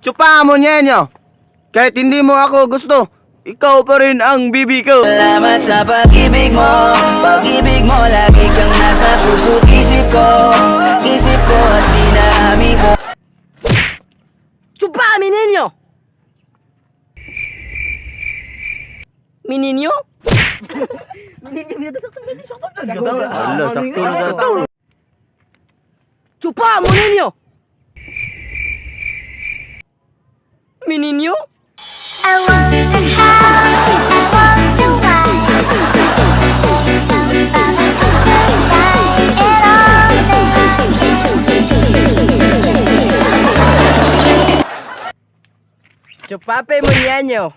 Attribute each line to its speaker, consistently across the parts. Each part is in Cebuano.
Speaker 1: Tsupa mo niya. Kahit hindi mo ako gusto, ikaw pa rin ang bibi ko.
Speaker 2: Salamat sa pag-ibig mo. Pag-ibig mo, lagi kang nasa puso't isip ko. Isip ko at dinami ko.
Speaker 3: Chupa, mi niño! Mi niño?
Speaker 1: Ala, sakto na to.
Speaker 3: Chupa mo ninyo! Mi niño?
Speaker 4: I wonder how, I wonder why. Tell me about the sky and all that I can see.
Speaker 3: Chupape mo niyanyo.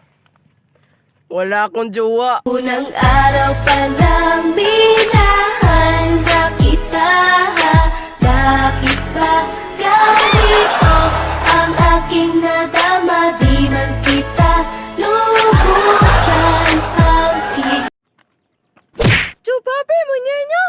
Speaker 3: Wala akong jowa.
Speaker 4: Unang araw pa lang minahal na kita. Bakit ba ganito ang aking nadama? Di man kita lubusan ang
Speaker 3: Chupape mo niyanyo?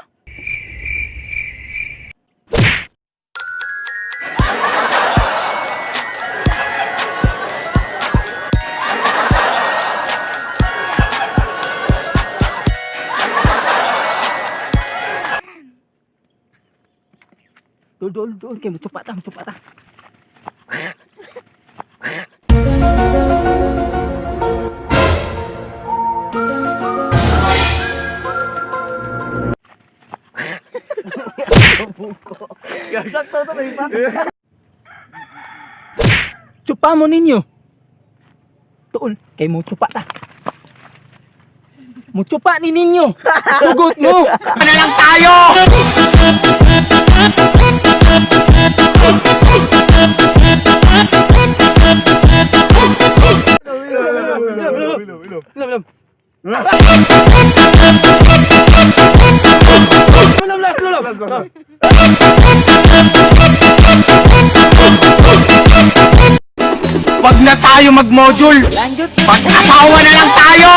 Speaker 3: Dol, dol, dol. Kaya mo chupa ta, mo chupa ta.
Speaker 2: Sakto to, may
Speaker 3: Chupa mo ninyo. Tuol, kay mo chupa ta. Mo chupa ni ninyo. Sugot mo.
Speaker 1: Na lang tayo!
Speaker 3: Lam, lam. Lam, last, lam, lam.
Speaker 1: Wag na tayo mag-module. Mag-asawa na lang tayo!